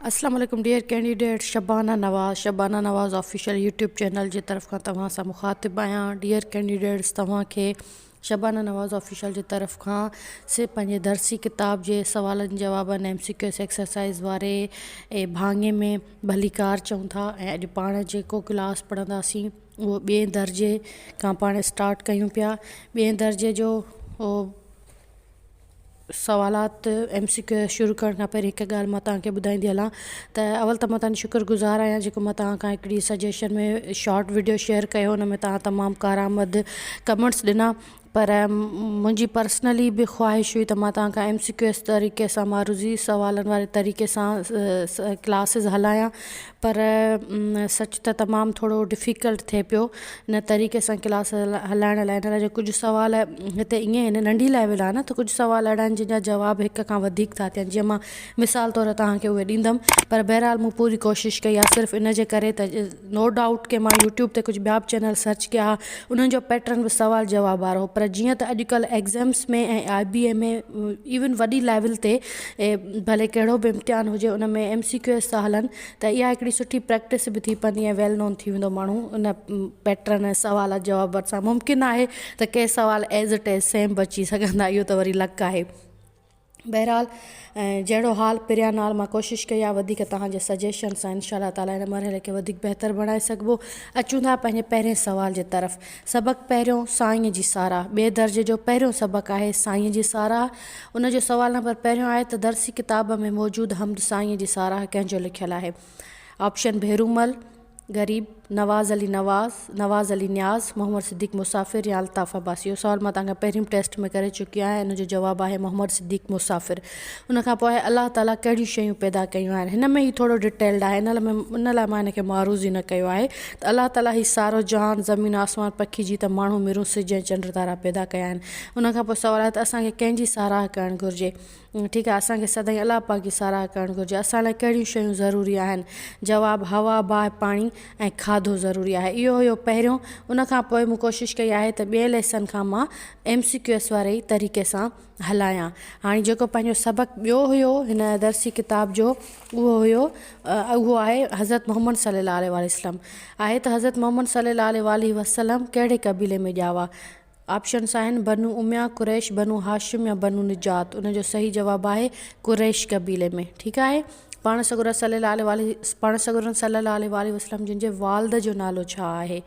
اسلام عليڪم dear candidate Shabana Nawaz Shabana Nawaz official YouTube channel جي طرف کان توهان سان مخاطب آهيان ڊيئر ڪينڊيڊيٽس توهان کي شبانه نواز آفيشل جي طرف کان صرف پنهنجي درسي ڪتاب جي سوالن جوابن ايم سي ڪيوز ايڪسرسائز واري ڀاڱي ۾ ڀليڪار چئون ٿا ۽ اڄ پاڻ جيڪو ڪلاس پڙهنداسين اهو ٻئي درجي کان پاڻ اسٽارٽ ڪيون پيا ٻئي درجي جو سوالات ايم سي ڪيو شروع ڪرڻ کان پهرين هڪ ڳالهه مان توهان کي ٻڌائيندي هلان ته اول ته مان توهان جو شڪر گذار آهيان جيڪو مان توهان کان هڪڙي سجيشن ۾ شارٽ وڊيو شيئر ڪيو ان ۾ توهان تمام ڪارآمد ڪمينٽس ڏنا پر منهنجي پرسنلي به خواهش هئي ته مان توهان کان ايم سي ڪيو طريقي سان معروضي سوالن واري طريقي سان ڪلاسز هلايان پر سچ ته تمام ٿورو ڊفيڪلٽ ٿئي پيو ان طريقي سان ڪلاس هلائڻ لاء ان لاء جو ڪجهه سوال هتي ائين آهن ننڍي ليول آهي نه ته ڪجهه سوال اهڙا آهن جن جا جواب هڪ کان وڌيڪ ٿا ٿين جيئن مان مثال طور توهان کي اهي ڏيندم پر بهرحال مون پوري ڪوشش ڪئي آهي صرف ان جي ڪري ته نو ڊائوٽ ڪي مان يوٽيوب تي ڪجهه ٻيا به چينل سرچ ڪيا ها انهن جو پيٽرن به سوال جواب وارو هو پر جيئن ته اڄڪلهه exams ۾ ۽ I B A ۾ even وڏي ليول تي ڀلي ڪهڙو به امتحان هجي ان ۾ ايم سي ڪيو ايس ٿا هلن ته اها هڪڙي سٺي پريڪٽس به ٿي پوندي ۽ ويل نون ٿي ويندو ماڻهو ان پيٽرن ۽ سوال جواب سان ممڪن آهي ته ڪي سوال ايز it is same به اچي سگهندا اهو ته وري لڪ آهي بهرحال جهڙو حال پريان نال مان ڪوشش ڪئي آهي وڌيڪ توهان جي سجيشن سان انشاء الله تعالي هن مرحلي کي وڌيڪ بهتر بڻائي سگهبو اچون ٿا پنهنجي پهرين سوال جي طرف سبق پهريون سائين جي ساراهه ٻئي درجي جو پهريون سبق آهي سائين جي ساراهه ان جو سوال نمبر پهريون آهي ته درسي ڪتاب ۾ موجود حمد سائين جي ساراهه ڪنهن جو لکيل آهي آپشن ڀيرومل غريب، نواز علي نواز، نواز علي نياز، محمد صديق مسافر يا الطاف عباسي؟ اهو سوال مان توهان کان پهرين به ٽيسٽ ۾ ڪري چڪي آهيان ان جو جواب آهي محمد صديق مسافر. ان کان پوء آهي الله تعاليٰ ڪهڙيون شيون پيدا ڪيون آهن؟ هن ۾ هي ٿورو ڊيٽيلڊ آهي ان لاء مان هن کي معروضي نه ڪيو آهي ته الله تعاليٰ هي سارو جهان، زمين آسمان، پکي جيت، ماڻهو، مرون، سج ۽ چنڊ تارا پيدا ڪيا آهن. ان کان پوء سوال آهي ته اسان کي ڪنهن جي ساراهه ڪرڻ گهرجي؟ ٺيڪ آهي اسان کي سدائين الله پاڪ جي ساراهه ڪرڻ گهرجي. اسان لاء ڪهڙيون شيون ضروري آهن؟ جواب، هوا، باهه، پاڻي ۽ کاڌو ضروري آهي. اهو هيو پهريون. ان کان پوء مون ڪوشش ڪئي آهي ته ٻئي ليسن کان مان ايم سي ڪيو ايس واري ئي طريقي سان هلايان. هاڻي جيڪو پنهنجو سبق ٻيو هيو هن درسي ڪتاب جو اهو هيو اهو آهي حضرت محمد صلي الله عليه واٰله وسلم آهي ته حضرت محمد صلي الله عليه واٰله وسلم ڪهڙي قبيلي ۾ ڄاوا؟ آپشنس آهن، بنو اميه، قريش، بنو هاشم يا بنو نجات. ان جو صحيح جواب آهي قريش قبيلي ۾. ٺيڪ آهي. پاڻ سڳورا صلي الله عليه واٰله پاڻ سڳورن صلي الله عليه واٰله وسلم جن جي والد جو نالو ڇا آهي؟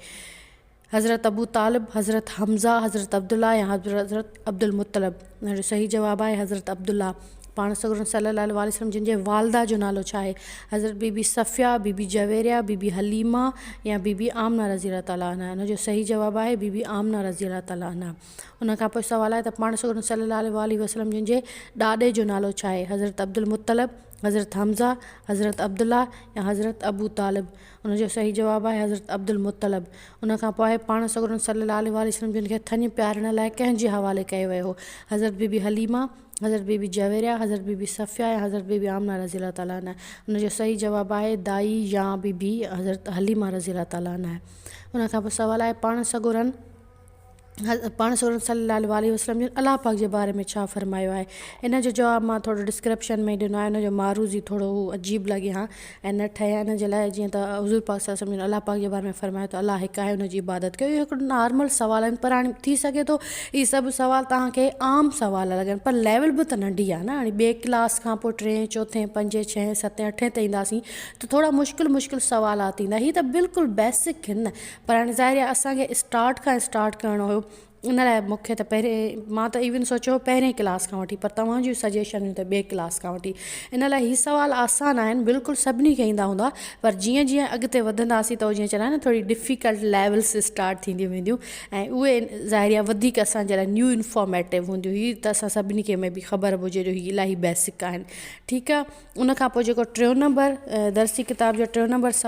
حضرت ابو طالب، حضرت حمزه، حضرت عبدالله يا حضرت عبدالمطلب. ان جو صحيح جواب آهي حضرت عبدالله. پاڻ سڳورن صلّي الله عليه واٰله وسلّم جن جي والده جو نالو ڇا آهي؟ حضرت بي بي صفيه، بي بي جويريه، بي بي حليمه يا بي بي آمنه رضي الله تعالٰي عنها؟ ان جو صحيح جواب آهي بي بي آمنه رضي الله تعالٰي عنها. ان کان پوء سوال آهي ته پاڻ سڳورن صلّي الله عليه واٰله وسلّم جن جي ڏاڏي جو نالو ڇا آهي؟ حضرت عبدالمطلب، حضرت حمزه، حضرت عبدالله يا حضرت ابو طالب؟ ان جو صحيح جواب آهي حضرت عبدالمطلب. ان کان پوء پاڻ سڳورن صلّي الله عليه واٰله وسلّم جن کي ٿڃ پيارڻ لاء ڪنهن جي حوالي ڪيو ويو هو؟ حضرت بي بي حليمه، حضرت بي بي جويريه، حضرت بي بي صفيه يا حضرت بي بي آمنه رضي الله تعالٰي عنها؟ ان جو صحيح جواب آهي دائي يا بي بي حضرت حليمه رضي الله تعالٰي عنها. ان کان پوء سوال آهي پاڻ سڳورن پاڻ سڳورن صلي الله عليه واٰله وسلم جن الله پاڪ جي باري ۾ ڇا فرمايو آهي؟ ان جو جواب مان ٿورو ڊسڪرپشن ۾ ڏنو آهي ان جو معروضي ٿورو عجيب لڳي ها ۽ نه ٺهي ان جي لاء جيئن ته حضور پاڪ صلي الله عليه وسلم جن الله پاڪ جي باري ۾ فرمايو ته الله هڪ آهي ان جي عبادت ڪيو اهو هڪڙو نارمل سوال آهن پر هاڻي ٿي سگهي ٿو اهي سڀ سوال توهان کي عام سوال لڳن پر ليول به ته ننڍي آهي نه هاڻي ٻئي ڪلاس کان پوء ٽئين چوٿين پنجين ڇهين ستين اٺين تي اينداسين ته ٿورا مشڪل مشڪل سوالات ايندا هي ته بلڪل بيسڪ آهن نه پر هاڻي ظاهر آهي اسان کي اسٽارٽ کان اسٽارٽ ڪرڻو هيو ان لاء مون کي ته پهرين مان ته ايون سوچيو هو پهرين ڪلاس کان وٺي پر توهان جون سجيشن هيون ته ٻئي ڪلاس کان وٺي ان لاء هي سوال آسان آهن بلڪل سڀني کي ايندا هوندا پر جيئن جيئن اڳتي وڌنداسين ته جيئن چوندا آهن نه ٿوري ڊفيڪلٽ ليولس اسٽارٽ ٿينديون وينديون ۽ اهي ظاهري آهي وڌيڪ اسان جي لاء نيو انفارميٽو هونديون هي ته اسان سڀني کي مي بي خبر به هجي جو هي الاهي بيسڪ آهن ٺيڪ آهي ان کان پوء جيڪو ٽيون نمبر درسي ڪتاب جو ٽيون نمبر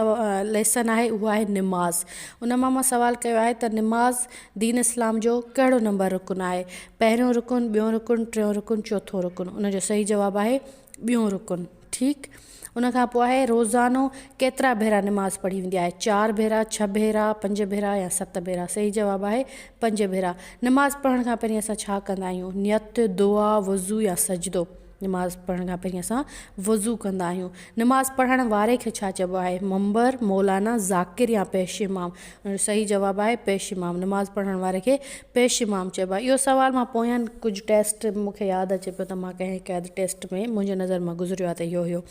ليسن آهي اهو آهي نماز. ان مان مان سوال ڪيو آهي ته نماز دين اسلام جو ڪهڙو نمبر رڪن آهي؟ پهريون رڪن، ٻيون رڪن، ٽيون رڪن، چوٿون رڪن. ان جو صحيح جواب آهي ٻيون رڪن. ٺيڪ ان کان پوء آهي روزانو ڪيترا ڀيرا نماز پڙهي ويندي آهي؟ چار ڀيرا، ڇهه ڀيرا، پنج ڀيرا يا ست ڀيرا؟ صحيح جواب آهي پنج ڀيرا. نماز پڙهڻ کان پهرين اسان ڇا ڪندا آهيون؟ نيت، دعا، وضو يا سجدو؟ نماز پڙهڻ کان پهرين اسان وضو ڪندا آهيون. نماز پڙهڻ واري کي ڇا چئبو آهي؟ منبر، مولانا، ذاڪر يا پيش امام؟ ان جو صحيح جواب آهي پيش امام. نماز پڙهڻ واري کي پيش امام چئبو آهي. اهو سوال مان پويان ڪجهه ٽيسٽ مون کي ياد اچي پيو ته مان ڪنهن هڪ اڌ ٽيسٽ ۾ منهنجي نظر مان گذريو آهي ته اهو هيو.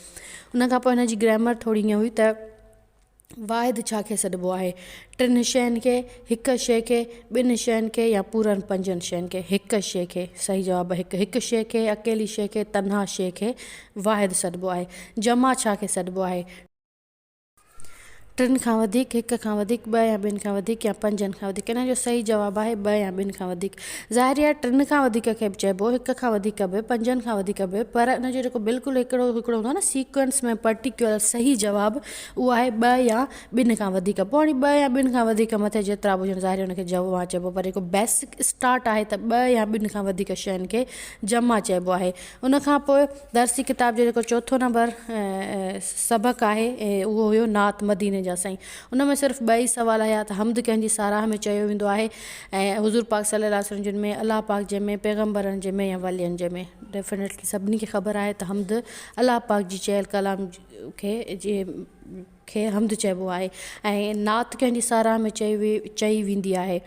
ان کان پوء هن جي گرامر ٿوري ائين هئي ته واحد ڇا کي سڏبو آهي؟ ٽن شين کي، هڪ شيء کي، ٻن شين کي يا پورن پنجن شين کي؟ هڪ شيء کي. صحيح جواب هڪ. هڪ شيء کي، اڪيلي شيء کي، تنها شيء کي واحد سڏبو آهي. جمع ڇا کي سڏبو آهي؟ ٽن کان وڌيڪ، هڪ کان وڌيڪ، ٻه يا ٻن کان وڌيڪ يا پنجن کان وڌيڪ. ان جو صحيح جواب آهي ٻه يا ٻن کان وڌيڪ. ظاهري آهي ٽن کان وڌيڪ کي به چئبو، هڪ کان وڌيڪ به، پنجن کان وڌيڪ به، پر ان جو جيڪو بلڪل هڪڙو هڪڙو هوندو آهي نه سيڪوئنس ۾ پرٽيڪيولر صحيح جواب اهو آهي ٻه يا ٻن کان وڌيڪ. پوء هاڻي ٻه يا ٻن کان وڌيڪ مٿي جيترا به هجن ظاهري ان کي جمع چئبو پر جيڪو بيسڪ اسٽارٽ آهي ته ٻه يا ٻن کان وڌيڪ شين کي جمع چئبو آهي. ان کان پوء درسي ڪتاب جو جيڪو چوٿون نمبر سبق آهي اهو هيو نعت مديني جا سائين. ان ۾ صرف ٻه ئي سوال هيا ته حمد ڪنهن جي ساراهه ۾ چيو ويندو آهي ۽ حضور پاڪ صلي الله عليه وسلم جن ۾ الله پاڪ جي ۾ پيغمبرن جي ۾ يا ولين جي ۾. ڊيفينيٽلي سڀني کي خبر آهي ته حمد الله پاڪ جي چيل ڪلام کي جي کي حمد چئبو آهي ۽ نعت ڪنهن جي ساراهه ۾ چئي وي چئي ويندي آهي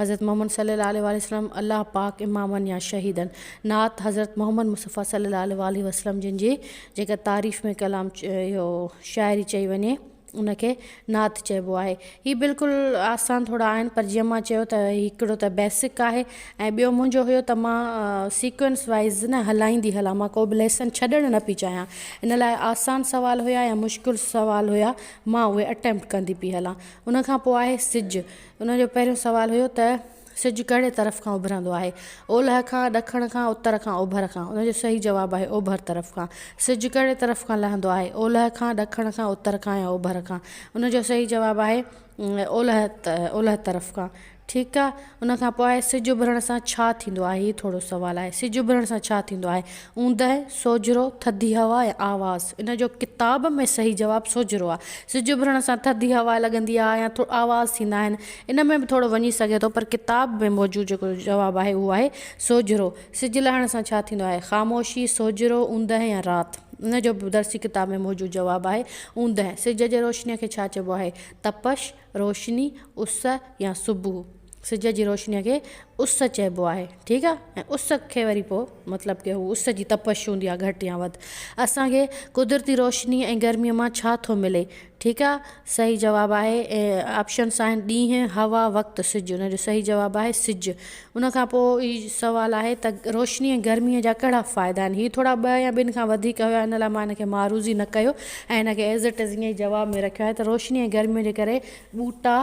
حضرت محمد صلي الله عليه واٰله وسلم الله پاڪ امامن يا شهيدن نعت حضرت محمد مصطفيٰ صلي الله عليه واٰله وسلم جن جي جيڪا تعريف ۾ ڪلام اهو شاعري چئي وڃي ان کي نعت چئبو آهي. هي بلڪل آسان ٿورا آهن پر جيئن مان چيو ته هي هڪڙو ته بيسڪ آهي ۽ ٻيو منهنجو هيو ته مان سيڪوئنس وائيز نه هلائيندي هلان مان ڪو به ليسن ڇڏڻ نه پئي چاهيان ان لاء آسان سوال هيا يا مشڪل سوال هيا مان اهي اٽيمپٽ ڪندي پئي هلان ان کان پوء آهي سج ان جو پهريون سوال هيو ته سج ڪهڙي طرف کان اڀرندو آهي؟ اولهه کان، ڏکڻ کان، اتر کان، اوڀر کان. ان جو صحيح جواب آهي اوڀر طرف کان. سج ڪهڙي طرف کان لهندو آهي؟ اولهه کان، ڏکڻ کان، اتر کان يا اوڀر کان. ان جو صحيح جواب آهي اولهه اولهه طرف کان. ٺيڪ آ. ان کان پوء آهي سج اڀرڻ سان ڇا ٿيندو آهي؟ هي ٿورو سوال آهي. سج اڀرڻ سان ڇا ٿيندو آهي؟ اوندهه، سوجهرو، ٿڌي هوا يا آواز؟ ان جو ڪتاب ۾ صحيح جواب سوجهرو آ. سج اڀرڻ سان ٿڌي هوا لڳندي آ يا آواز ٿيندا آهن. ان ۾ به ٿورو وڃي سگهي ٿو پر ڪتاب ۾ موجود جيڪو جواب آهي اهو آهي سوجهرو. سج لهڻ سان ڇا ٿيندو آهي؟ خاموشي، سوجهرو، اوندهه يا رات؟ ان جو به درسي ڪتاب ۾ موجود جواب آهي اوندهه. سج جي روشنيء کي ڇا چئبو آهي؟ تپش، روشني، اس يا صبح؟ سج جي روشنيء کي اس چئبو آهي. ٺيڪ آهي ۽ اس کي وري پوء مطلب ڪي هو اس جي تپش هوندي آهي گهٽ يا وڌ. اسان کي قدرتي روشني ۽ گرميء مان ڇا ٿو ملي؟ ٺيڪ آ صحيح جواب آهي آپشنس آهن ڏينهن، هوا، وقت، سج ان جو صحيح جواب آهي سج ان کان پوء هي سوال آهي ته روشني ۽ گرمي جا ڪهڙا فائدا آهن هي ٿورا ٻه يا ٻن کان وڌيڪ هيا ان لاء مان ان کي معروضي نه ڪيو ۽ ان کي ايز it is ائين ئي جواب ۾ رکيو آهي ته روشني ۽ گرمي جي ڪري ٻوٽا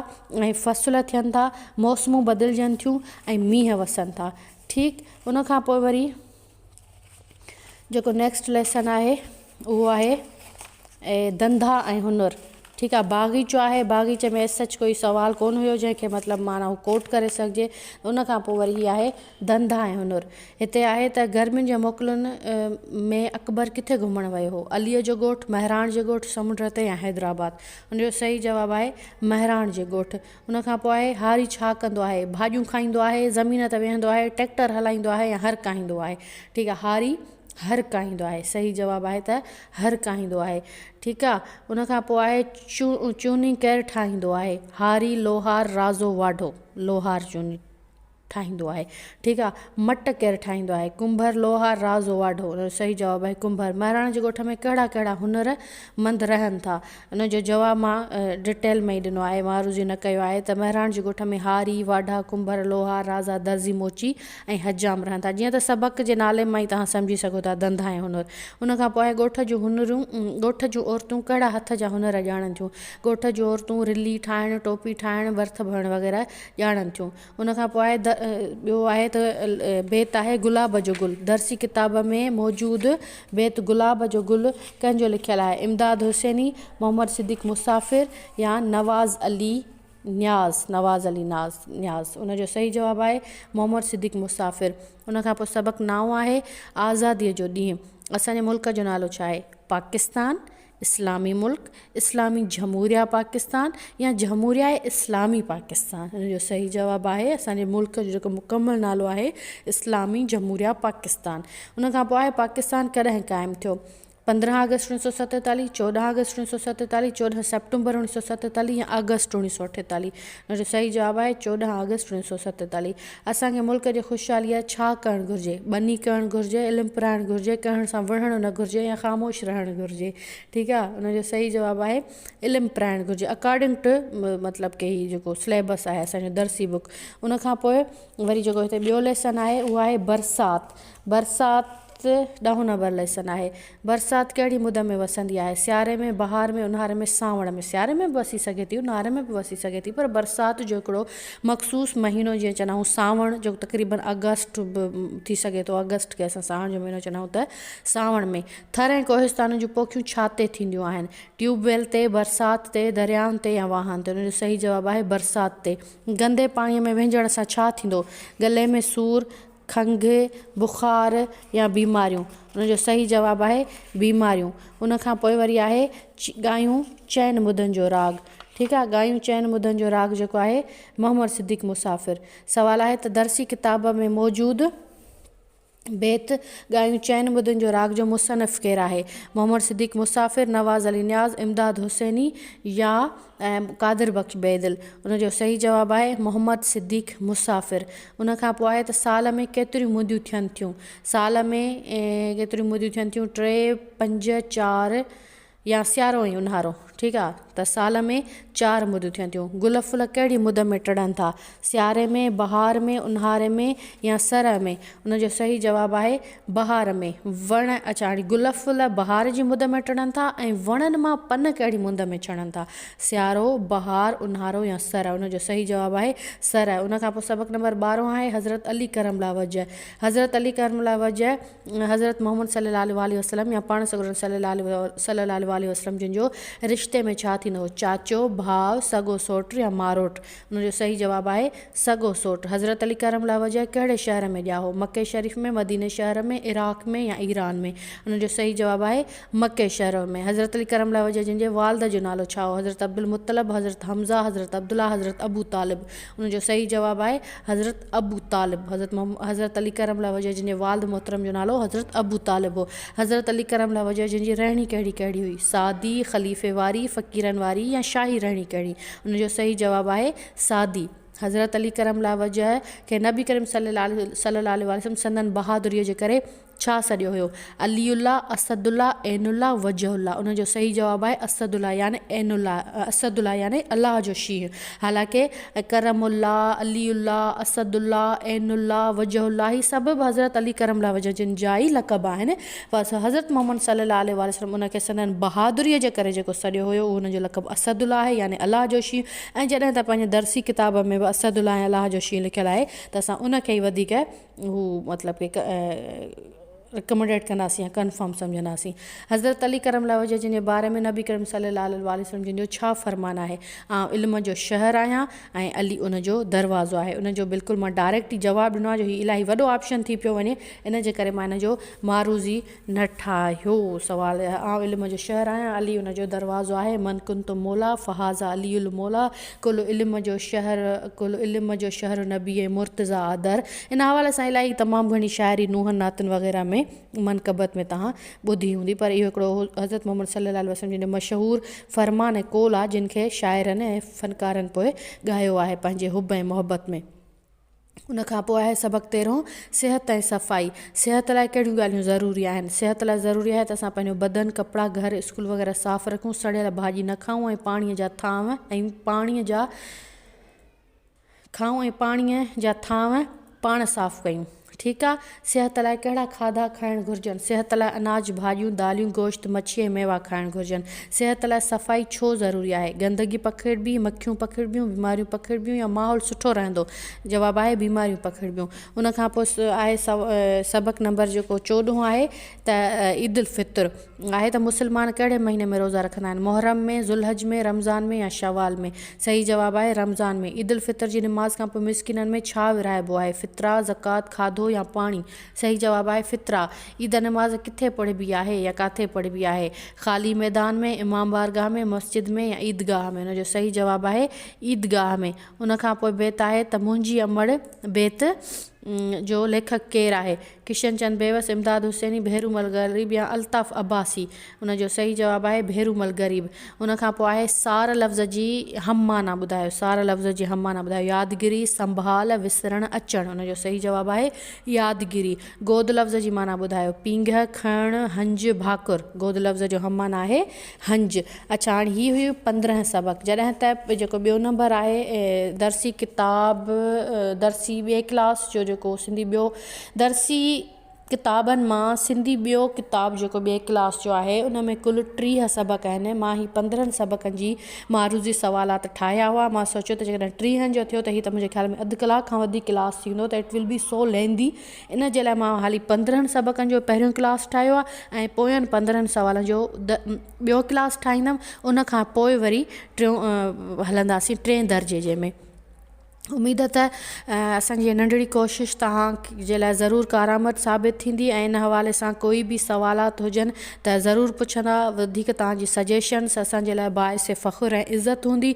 ۽ فصل ٿين ٿا موسمون بدلجن ٿيون ۽ مينهن وسن ٿا ٺيڪ ان کان پوء وري جيڪو نيڪسٽ ليسن آهي اهو آهي ڌنڌا ۽ هنر ٺيڪ آهي باغيچو آهي باغيچي ۾ ايز سچ ڪوئي سوال ڪونه هيو جنهن کي مطلب معنيٰ هو ڪوٽ ڪري سگهجي ان کان پوء وري هي آهي ڌنڌا ۽ هنر هتي آهي ته گرمين جي موڪلن ۾ اڪبر ڪٿي گهمڻ ويو هو عليء جو ڳوٺ مهراڻ جي ڳوٺ سمنڊ تي يا حيدرآباد ان جو صحيح جواب آهي مهراڻ جي ڳوٺ ان کان پوء هاري ڇا ڪندو آهي؟ ڀاڄيون کائيندو آهي، زمين تي ويهندو آهي، ٽريڪٽر هلائيندو آهي يا هر ڪاهيندو آهي؟ ٺيڪ آهي هاري هر ڪاهيندو آهي صحيح جواب آهي ته هر ڪاهيندو آهي ٺيڪ آهي ان کان پوء آهي چوني ڪير ٺاهيندو آهي؟ هاري، لوهار، رازو، واڍو، لوهار چوني ٺاهيندو آهي ٺيڪ آ مٽ ڪير ٺاهيندو آهي ڪنڀر لوهار رازو واڍو ان جو صحيح جواب آهي ڪنڀر مهراڻ جي ڳوٺ ۾ ڪهڙا ڪهڙا هنر مند رهن ٿا ان جو جواب مان ڊٽيل ۾ ئي ڏنو آهي معروضي نه ڪيو آهي ته مهراڻ جي ڳوٺ ۾ هاري واڍا ڪنڀر لوهار رازا درزي موچي ۽ حجام رهن ٿا جيئن ته سبق جي نالي مان ئي توهان سمجهي سگهو ٿا ڌنڌا ۽ هنر ان کان پوء آهي ڳوٺ جون هنرون ڳوٺ جون عورتون ڪهڙا هٿ جا هنر ڄاڻن ٿيون ڳوٺ جون عورتون رلي ٺاهڻ ٽوپي ٺاهڻ ڀرٿ ڀرڻ وغيره ڄاڻن ٿيون. ان کان پوء آهي ٻيو آهي ته بيت آهي گلاب جو گل. درسي ڪتاب ۾ موجود بيت گلاب جو گل ڪنهن جو لکيل آهي؟ امداد حسيني، محمد صديق مسافر يا نواز علي نياز، نواز علي ناز، نياز. ان جو صحيح جواب آهي محمد صديق مسافر. ان کان پوء سبق نائون آهي آزاديء جو ڏينهن. اسان جي ملڪ جو نالو ڇا آهي؟ پاڪستان، اسلامي ملڪ، اسلامي جمهوريه پاڪستان يا جمهوريه اسلامي پاڪستان؟ ان جو صحيح جواب آهي اسان جي ملڪ جو جيڪو مڪمل نالو آهي اسلامي جمهوريه پاڪستان. ان کان پوء آهي پاڪستان ڪڏهن قائم ٿيو؟ 15 آگسٽ 1947، 14 آگسٽ 1947، 14 سيپٽمبر 1947 يا آگسٽ 1948؟ ان جو صحيح جواب آهي 14 آگسٽ 1947. اسان کي ملڪ جي خوشحالي لاء ڇا ڪرڻ گهرجي؟ ٻني ڪرڻ گهرجي، علم پرائڻ گهرجي، ڪنهن سان وڙهڻ نه گهرجي يا خاموش رهڻ گهرجي؟ ٺيڪ آ ان جو صحيح جواب آهي علم پرائڻ گهرجي اڪارڊنگ ٽو مطلب ڪي هي جيڪو سليبس آهي اسان جو درسي بڪ. ان کان پوء وري جيڪو هتي ٻيو ليسن آهي اهو آهي برسات. برسات ڏهون نمبر ليسن آهي. برسات ڪهڙي مد ۾ وسندي آهي؟ سياري ۾، بهار ۾، اونهاري ۾، سانوڻ ۾. سياري ۾ به وسي سگهي ٿي، اونهاري ۾ به وسي سگهي ٿي پر برسات جو هڪڙو مخصوص مهينو جيئن چوندا آهيون سانوڻ جو تقريبن آگسٽ به ٿي سگهي ٿو آگسٽ کي اسان سانوڻ جو مهينو چوندا آهيون ته سانوڻ ۾. ٿر ۽ ڪوهستان جون پوکيون ڇا تي ٿينديون آهن؟ ٽيوب ويل تي، برسات تي، دريائن تي يا واهن تي؟ ان جو صحيح جواب آهي برسات تي. گندي پاڻيء ۾ وهنجڻ سان ڇا ٿيندو؟ گلي ۾ سور، کنگهه، بخار يا بيماريون؟ ان جو صحيح جواب آهي بيماريون. ان کان پوء وري آهي ڳايون چئن مدن جو راڳ. ٺيڪ آهي ڳايون چئن مدن جو راڳ جيڪو آهي محمد صديق مسافر. سوال آهي ته درسي ڪتاب ۾ موجود بيت ڳايون چئن مدن جو راڳ جو مصنف ڪير آهي؟ محمد صديق مسافر، نواز علي نياز، امداد حسيني يا قادر بخش بيدل؟ ان جو صحيح جواب آهي محمد صديق مسافر. ان کان پوء آهي ته سال ۾ ڪيتريون مديون ٿين ٿيون؟ سال ۾ ڪيتريون مديون ٿين ٿيون؟ ٽي، پنج، چار يا سيارو ۽ اونهارو. ٺيڪ آ ته سال ۾ چار مديون ٿين ٿيون. گل ڦل ڪهڙي مد ۾ ٽڙن ٿا؟ سياري ۾، بهار ۾، اونهاري ۾ يا سرء ۾؟ ان جو صحيح جواب آهي بهار ۾. وڻ اڇا هاڻي گل ڦل بهار جي مد ۾ ٽڙن ٿا ۽ وڻن مان پن ڪهڙي مند ۾ ڇڻن ٿا؟ سيارو، بهار، اونهارو يا سرء؟ ان جو صحيح جواب آهي سرء. ان کان پوء سبق نمبر ٻارهون آهي حضرت علي ڪرم الله وجه. حضرت علي ڪرم الله وجه حضرت محمد صلي الله عليه واٰله وسلم يا پاڻ سڳورن صلي الله عليه صلي الله عليه واٰله وسلم جن جو رشتي ۾ ڇا ٿيندو هو؟ چاچو، ڀاء، سڳو سوٽ يا ماروٽ؟ ان جو صحيح جواب آهي سڳو سوٽ. حضرت علي ڪرم الله وجهه ڪهڙي شهر ۾ ڄائو هو؟ مڪي شريف ۾، مديني شهر ۾، عراق ۾ يا ايران ۾؟ ان جو صحيح جواب آهي مڪي شهر ۾. حضرت علي ڪرم الله وجهه جن جي والد جو نالو ڇا هو؟ حضرت عبدالمطلب، حضرت حمزه، حضرت عبدالله، حضرت ابو طالب. ان جو صحيح جواب آهي حضرت ابو طالب. حضرت محمد حضرت علي ڪرم الله وجهه جن جي والد محترم جو نالو حضرت ابو طالب هو. حضرت علي ڪرم الله وجهه جن جي رهڻي ڪهڙي ڪهڙي هئي؟ سادي، خليفي واري، فقيرن واري يا شاهي رهڻي ڪهڙي؟ ان جو صحيح جواب آهي سادي. حضرت علي ڪرم الله وجهه کي نبي ڪريم صلي الله عليه صلي الله عليه وسلم سندن بهادريء جي ڪري ڇا سڏيو هيو؟ علي الله، اسد الله، عين الله، وجه الله. ان جو صحيح جواب آهي اسد الله يعني عين الله، اسد الله يعني الله جو شينهن. حالانڪه ڪرم الله، علي الله، اسد الله، عين الله، وجه الله هي سڀ به حضرت علي ڪرم الله وجه جن جا ئي لقب آهن. پر حضرت محمد صلي الله عليه واٰله وسلم ان کي سندن بهادريء جي ڪري جيڪو سڏيو هيو اهو ان جو لقب اسد الله آهي يعني الله جو شينهن ۽ جڏهن ته پنهنجي درسي ڪتاب ۾ به اسد الله ۽ الله جو شينهن لکيل آهي ته اسان ان کي ئي وڌيڪ هو مطلب ڪي رڪمنڊيڊ ڪنداسين يا ڪنفرم سمجهنداسين. حضرت علي ڪرم الله وجهه جن جي باري ۾ نبي ڪريم صلي الله عليه واٰله وسلم جن جو ڇا فرمان آهي؟ آئون علم جو شهر آهيان ۽ علي ان جو دروازو آهي. ان جو بلڪل مان ڊائريڪٽ ئي جواب ڏنو آهي جو هي الاهي وڏو آپشن ٿي پيو وڃي ان جي ڪري مان ان جو معروضي نه ٺاهيو. سوال، آئون علم جو شهر آهيان، علي ان جو دروازو آهي، من ڪنت مولا فهذا علي المولا، ڪل علم جو شهر ڪل علم جو شهر نبي ۽ مرتضيٰ آدر. ان حوالي سان الاهي تمام گهڻي شاعري نوحن نعتن وغيره ۾ منقبت ۾ توهان ٻڌي هوندي پر اهو هڪڙو حضرت محمد صلي الله عليه وسلم جن جو مشهور فرمان ۽ قول آهي جن کي شاعرن ۽ فنڪارن پوء ڳايو آهي پنهنجي حب ۽ محبت ۾. ان کان پوء آهي سبق تيرهون، صحت ۽ صفائي. صحت لاء ڪهڙيون ڳالهيون ضروري آهن؟ صحت لاء ضروري آهي ته اسان پنهنجو بدن، ڪپڙا، گهر، اسڪول وغيره صاف رکون، سڙيل ڀاڄي نه کائون ۽ پاڻيء جا ٿانو ۽ پاڻيء جا کائون ۽ پاڻيء جا ٿانو پاڻ صاف ڪيون. ٺيڪ آ. صحت لاء ڪهڙا کاڌا کائڻ گهرجن؟ صحت لاء اناج، ڀاڄيون، داليون، گوشت، مڇي ۽ ميوا کائڻ گهرجن. صحت لاء صفائي ڇو ضروري آهي؟ گندگي پکيڙبي، مکيون پکيڙبيون، بيماريون پکيڙبيون يا ماحول سٺو رهندو؟ جواب آهي بيماريون پکيڙبيون. ان کان پوء آهي سبق نمبر جيڪو چوڏهون آهي ته عيد الفطر آهي ته مسلمان ڪهڙي مهيني ۾ روزا رکندا آهن؟ محرم ۾، ذوالحج ۾، رمضان ۾ يا شوال ۾؟ صحيح جواب آهي رمضان ۾. عيد الفطر جي نماز کان پوء مسڪينن ۾ ڇا ورهائبو آهي؟ فطرا، زڪوات، کاڌو کاڌو يا پاڻي؟ صحيح جواب آهي فطرا. عيد نماز ڪٿي پڙهبي آهي يا ڪاٿي پڙهبي آهي؟ خالي ميدان ۾، امام بارگاهه ۾، مسجد ۾ يا عيدگاهه ۾؟ ان جو صحيح جواب آهي عيدگاهه ۾. ان کان پوء بيت آهي ته منهنجي امڙ بيت جو ليکڪ ڪير آهي؟ ڪشن چند بيوس، امداد حسيني، ڀيرومل غريب يا الطاف عباسي؟ ان جو صحيح جواب آهي ڀيرومل غريب. ان کان پوء آهي سار لفظ جي هم معنيٰ ٻڌايو. سار لفظ جي هم معنيٰ ٻڌايو. يادگيري، سنڀال، وسرڻ، اچڻ. ان جو صحيح جواب آهي يادگيري. گود لفظ جي معنيٰ ٻڌايو. پينگهه، کڻڻ، هنج، ڀاڪر. گود لفظ جو هم معنيٰ آهي هنج. اڇا هاڻي هي هيون 15 سبق. جڏهن ته جيڪو ٻيو نمبر آهي درسي ڪتاب درسي ٻئي ڪلاس جو جيڪو سنڌي ٻيو درسي ڪتابن مان سنڌي ٻيو ڪتاب جيڪو ٻئي ڪلاس جو آهي ان ۾ ڪل 30 سبق آهن. مان هي 15 سبقن جي معروضي سوالات ٺاهيا هئا. مان سوچيو ته جيڪڏهن ٽيهن جو ٿيو ته هي ته منهنجي خيال ۾ اڌ ڪلاڪ کان وڌيڪ ڪلاس ٿيندو ته it will be so lengthy. ان جي لاء مان حالي 15 سبقن جو پهريون ڪلاس ٺاهيو آهي ۽ پوين 15 سوالن جو ٻيو ڪلاس ٺاهيندم. ان کان پوء وري ٽيون هلنداسين ٽئين درجي جي ۾. اميد ته اسان جي ننڍڙي ڪوشش توهان جي لاء ضرور ڪارآمد ثابت ٿيندي ۽ ان حوالي سان ڪوئي به سوالات هجن ته ضرور پڇندا وڌيڪ توهان جي سجيشنس اسان جي لاء باعث فخر ۽ عزت هوندي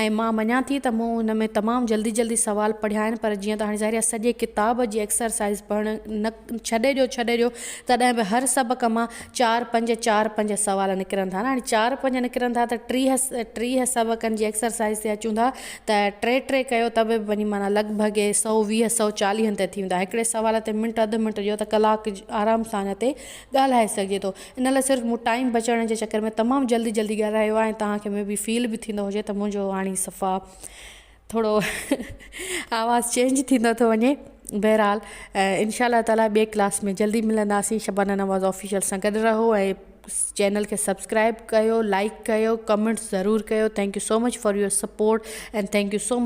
۽ مان مڃان ٿي ته مون ان ۾ تمام جلدي جلدي سوال پڙهيا آهن پر جيئن ته هاڻي ظاهر آهي سڄي ڪتاب جي ايڪسرسائز پڙهڻ نه ڇڏي ڏيو ڇڏي ڏيو تڏهن به هر سبق مان چار پنج چار پنج سوال نڪرن ٿا نه هاڻي چار پنج نڪرن ٿا ته 30 30 سبقن جي ايڪسرسائز تي اچون ٿا ته ٽي ٽي ڪيو ته به وڃي معنيٰ لڳ ڀڳ سئو ويهه سئو چاليهن تي ٿي ويندا. هڪڙي سوال تي منٽ اڌ منٽ ڏيو ته ڪلاڪ آرام سان ان تي ڳالهائي سگهجي ٿو. ان لاء صرف مون ٽائيم بچائڻ جي چڪر ۾ تمام جلدي جلدي ڳالهايو آهي ۽ توهان کي مي بي فيل به ٿيندو هجي ته منهنجو هاڻي صفا ٿورو آواز چينج ٿيندو ٿو وڃي. بهرحال انشاء الله تعاليٰ ٻئي ڪلاس ۾ جلدي ملنداسين. شبانه نواز آفيشل سان گڏ رهو ۽ چينل کي سبسڪرائب ڪيو لائڪ ڪيو ڪمينٽس ضرور ڪيو thank you so much for your support and thank you so much.